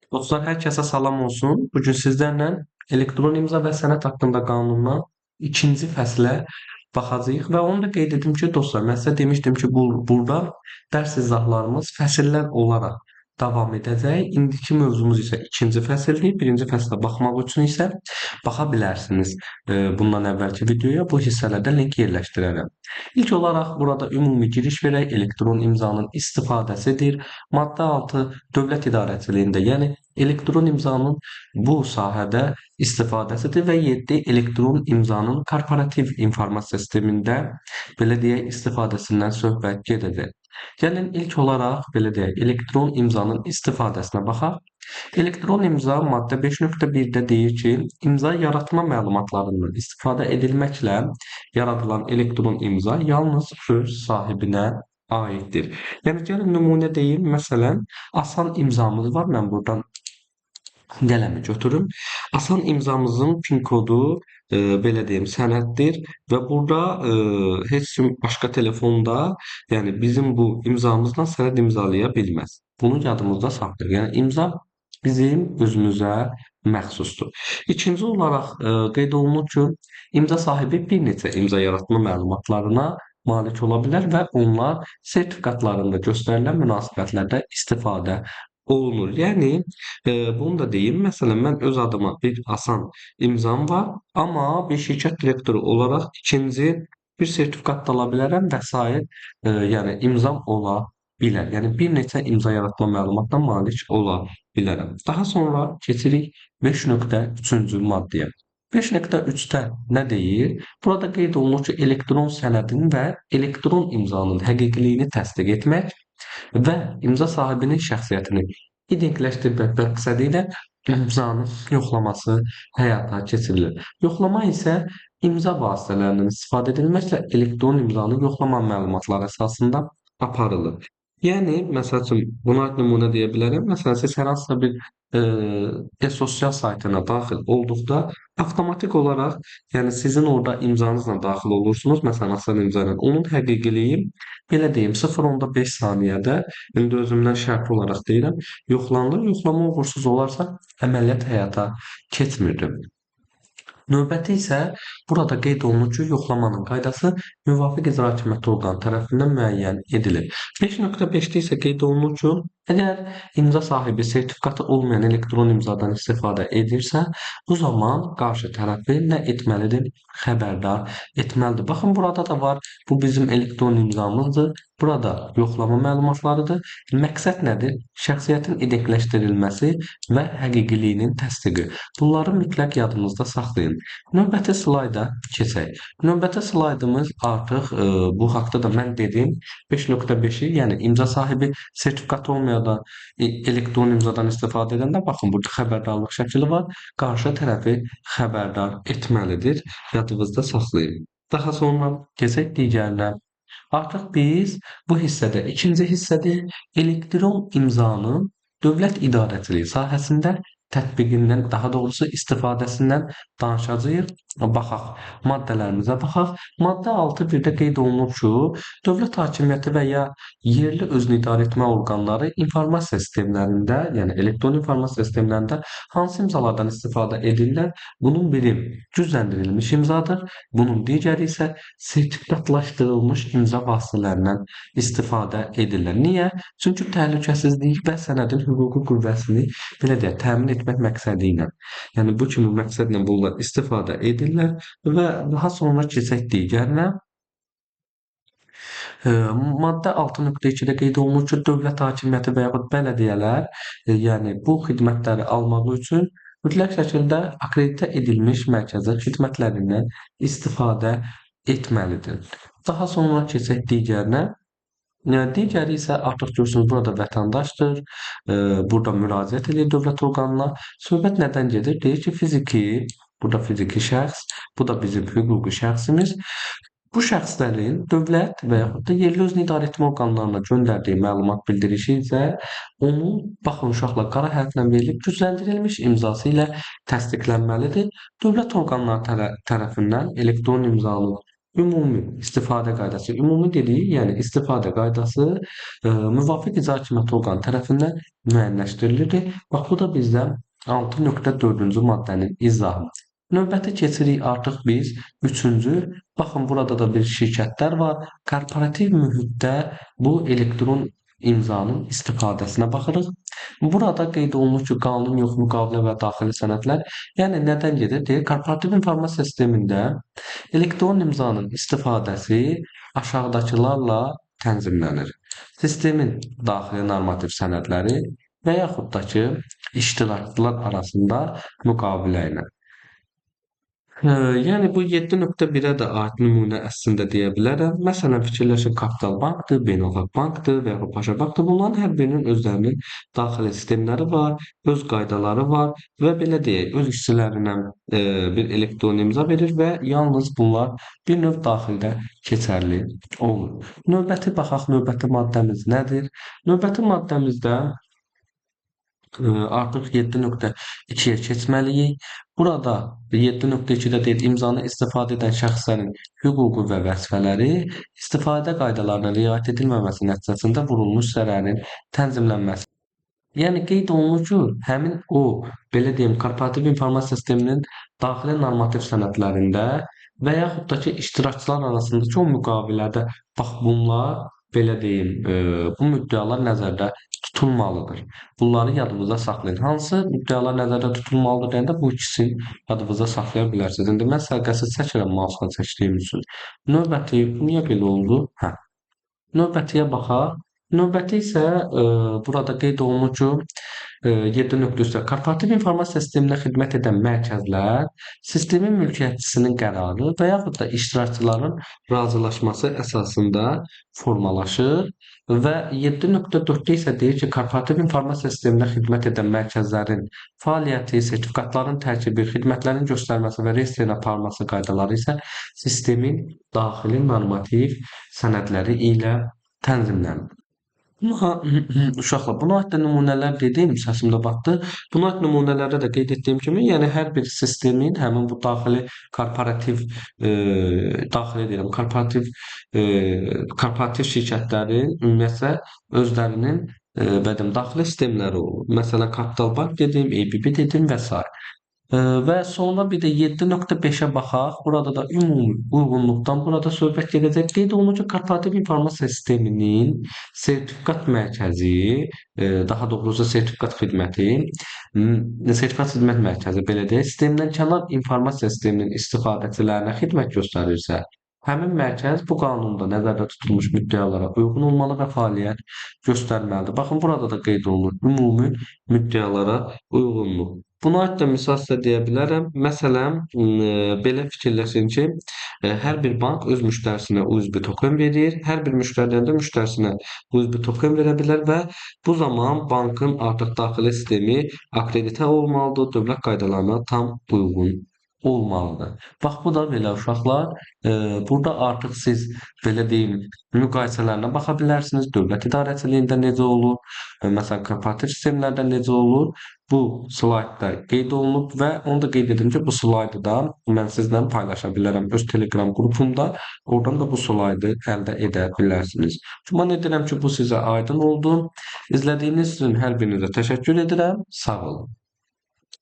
Dostlar, hər kəsə salam olsun. Bu gün sizlərlə elektron imza və sənəd haqqında qanundan ikinci fəslə baxacağıq və onu da qeyd edim ki, dostlar, mən sizə demişdim ki, burada dərs izahlarımız fəsillər olaraq davam edəcək. İndiki mövzumuz isə ikinci fəsildir. Birinci fəslə baxmaq üçün isə baxa bilərsiniz. Bundan əvvəlki videoya bu hissələrdə link yerləşdirərəm. İlk olaraq burada ümumi giriş verək, elektron imzanın istifadəsidir. Maddə 6 dövlət idarəçiliyində, yəni elektron imzanın bu sahədə istifadəsidir və 7 elektron imzanın korporativ informasiya sistemində belə deyək istifadəsindən söhbət gedəcək. Gəlin ilk olaraq belə deyək elektron imzanın istifadəsinə baxaq. Elektron imza maddə 5.1-də deyir ki, imza yaratma məlumatlarından istifadə edilməklə yaradılan elektron imza yalnız öz sahibinə aiddir. Yəni gəlin nümunə deyim, məsələn, asan imzamız var. Mən buradan qələmi götürüm. Asan imzamızın pin kodu belə deyim, sənəddir və burada heç kim başqa telefonda, yəni bizim bu imzamızla sənəd imzalaya bilməz. Bunu yadımızda saxlayaq. Yəni imza bizim özümüzə məxsusdur. İkinci olaraq qeyd olunur ki, imza sahibi bir neçə imza yaratma məlumatlarına malik ola bilər və onlar sertifikatlarında göstərilən münasibətlərdə istifadə olunur. Yəni, bunu da deyim, məsələn, mən öz adıma bir asan imzam var, amma bir şirkət direktoru olaraq ikinci bir sertifikat da ala bilərəm və sair, yəni imzam ola bilər. Yəni, bir neçə imza yaratma məlumatına malik ola bilərəm. Daha sonra keçirik 5.3-cü maddəyə. 5.3-də nə deyir? Burada qeyd olunur ki, elektron sənədin və elektron imzanın həqiqiliyini təsdiq etmək və imza sahibinin şəxsiyyətini identləşdirmək məqsədi ilə imzanın yoxlaması həyata keçirilir. Yoxlama isə imza vasitələrindən istifadə edilməklə elektron imzanın yoxlama məlumatları əsasında aparılır. Yəni, məsəl üçün, buna nümunə deyə bilərəm. Məsələn, siz hər hansısa bir e-sosial saytına daxil olduqda avtomatik olaraq, yəni sizin orada imzanızla daxil olursunuz, məsələn, asan imza ilə. Onun həqiqiliyi, belə deyim, 0.5 saniyədə, indi özümdən şərti olaraq deyirəm, yoxlanılır. Yoxlama uğursuz olarsa, əməliyyat həyata keçmirdi. Növbəti isə burada qeyd olunur ki, yoxlamanın qaydası müvafiq icra hakimiyyəti orqanı tərəfindən müəyyən edilir. 5.5-də isə qeyd olunur ki, əgər imza sahibi sertifikatı olmayan elektron imzadan istifadə edirsə, bu zaman qarşı tərəfi nə etməlidir? Xəbərdar etməlidir. Baxın, burada da var, bu bizim elektron imzamızdır. Burada yoxlama məlumatlarıdır. Məqsəd nədir? Şəxsiyyətin identləşdirilməsi və həqiqiliyinin təsdiqi. Bunları mütləq yadınızda saxlayın. Növbəti slayda keçək. Növbəti slaydımız artıq bu haqda da mən dedim. 5.5-i, yəni imza sahibi sertifikatı olmayan elektron imzadan istifadə edəndə, baxın, burada xəbərdarlıq şəkili var. Qarşı tərəfi xəbərdar etməlidir. Yadınızda saxlayın. Daha sonra keçək digərinə. Artıq biz bu hissədə, ikinci hissədə elektron imzanın dövlət idarəçiliyi sahəsində tətbiqindən, daha doğrusu istifadəsindən danışacağıq. Baxaq, maddələrimizə baxaq. Maddə 6.1-də qeyd olunur ki, dövlət hakimiyyəti və ya yerli özünü idarə etmə orqanları informasiya sistemlərində, yəni elektron informasiya sistemlərində hansı imzalardan istifadə edirlər? Bunun biri gücləndirilmiş imzadır, bunun digəri isə sertifikatlaşdırılmış imza vasitələrindən istifadə edirlər. Niyə? Çünki təhlükəsizlik və sənədin hüquqi qüvvəsini belə deyək, təmin etmək məqsədi ilə. Yəni bu kimi məqsədlə bunlar istifadə edirlər və daha sonra keçək digərinə. Maddə 6.2-də qeyd olunur ki, dövlət hakimiyyəti və yaxud bələdiyyələr, yəni bu xidmətləri almaq üçün mütləq şəkildə akreditə edilmiş mərkəzin xidmətlərindən istifadə etməlidir. Daha sonra keçək digərinə. Digəri isə artıq görürsünüz, burada vətəndaşdır, burada müraciət edir dövlət orqanına. Söhbət nədən gedir? Deyir ki, fiziki, burada fiziki şəxs, bu da bizim hüquqi şəxsimiz. Bu şəxslərin dövlət və yaxud da yerli özünü idarə etmə orqanlarına göndərdiyi məlumat bildirişi isə onun, baxın uşaqlar, qara hərflə verilib gücləndirilmiş imzası ilə təsdiqlənməlidir. Dövlət orqanları tərəfindən elektron imzanın Ümumi istifadə qaydası. Ümumi dediyi, yəni istifadə qaydası müvafiq icra hakimiyyəti orqanı tərəfindən müəyyənləşdirilirdi. Bax, bu da bizdə 6.4-cü maddənin izahı. Növbəti keçirik artıq biz 3-cü. Baxın, burada da bir şirkətlər var. Korporativ mühitdə bu elektron imzanın istifadəsinə baxırıq. Burada qeyd olunur ki, qanun yox, müqavilə və daxili sənədlər. Yəni, nədən gedir? Deyir, korporativ informasiya sistemində elektron imzanın istifadəsi aşağıdakılarla tənzimlənir. Sistemin daxili normativ sənədləri və yaxud da ki, iştirakçılar arasında müqavilə ilə. Yəni, bu 7.1-ə də aid nümunə əslində deyə bilərəm. Məsələn, fikirləşin, Kapital Bankdır, Beynəlxalq Bankdır və yaxud Paşa Bankdır. Bunların hər birinin özlərinin daxili sistemləri var, öz qaydaları var və belə deyək, öz işçilərinə bir elektron imza verir və yalnız bunlar bir növ daxildə keçərli olur. Növbəti baxaq, növbəti maddəmiz nədir? Növbəti maddəmizdə artıq 7.2-yə keçməliyik. Burada 7.2-də deyil, imzanı istifadə edən şəxslərin hüququ və vəzifələri istifadə qaydalarına riayət edilməməsi nəticəsində vurulmuş zərərin tənzimlənməsi. Yəni, qeyd olunur ki, həmin o, belə deyim, korporativ informasiya sisteminin daxili normativ sənədlərində və yaxud da ki, iştirakçılar arasındakı o müqavilədə, bax, bunlar, belə deyim, bu müddəalar nəzərdə tutulmalıdır. Bunları yadınızda saxlayın. Hansı müddəalar nəzərdə tutulmalıdır deyəndə bu ikisini yadınızda saxlaya bilərsiniz. İndi mən sərqəsiz çəkirəm mausla çəkdiyim üçün. Növbəti, bu niyə belə oldu? Hə. Növbətiyə baxaq. Növbəti isə burada qeyd olunur ki, 7.3-də korporativ informasiya sisteminə xidmət edən mərkəzlər sistemin mülkiyyətçisinin qərarı və yaxud da iştirakçıların razılaşması əsasında formalaşır və 7.4-də isə deyir ki, korporativ informasiya sisteminə xidmət edən mərkəzlərin fəaliyyəti, sertifikatların tərkibi, xidmətlərin göstərməsi və reyestrin aparılması qaydaları isə sistemin daxili normativ sənədləri ilə tənzimlənir. Uşaqlar, buna aid də nümunələr dedim, səsim də batdı. Buna aid nümunələrdə də qeyd etdiyim kimi, yəni hər bir sistemin həmin bu daxili korporativ, daxili deyirəm, korporativ şirkətlərin ümumiyyətlə özlərinin daxili sistemləri olur. Məsələn, Kapital Bank dedim, ABB dedim və s. Və sonra bir də 7.5-ə baxaq. Burada da ümumi uyğunluqdan burada söhbət gedəcək. Qeyd olunur ki, korporativ informasiya sisteminin sertifikat mərkəzi, daha doğrusu sertifikat xidməti, sertifikat xidmət mərkəzi belə deyək, sistemdən kənar informasiya sisteminin istifadəçilərinə xidmət göstərirsə, həmin mərkəz bu qanunda nəzərdə tutulmuş müddəalara uyğun olmalı və fəaliyyət göstərməlidir. Baxın, burada da qeyd olunur ümumi müddəalara uyğunluq. Buna aid də misal sizə deyə bilərəm. Məsələn, belə fikirləşin ki, hər bir bank öz müştərisinə USB token verir. Hər bir müştəridən də müştərisinə USB token verə bilər və bu zaman bankın artıq daxili sistemi akreditə olmalıdır, dövlət qaydalarına tam uyğun olmalıdır. Bax, bu da belə uşaqlar. Burada artıq siz, belə deyim, müqayisələrinə baxa bilərsiniz. Dövlət idarəçiliyində necə olur, məsələn, korporativ sistemlərdə necə olur. Bu slaydda qeyd olunub və onu da qeyd edim ki, bu slaydı da mən sizlə paylaşa bilərəm öz Telegram qrupumda. Oradan da bu slaydı əldə edə bilərsiniz. Güman edirəm ki, bu sizə aydın oldu. İzlədiyiniz üçün hər birinizə təşəkkür edirəm. Sağ olun.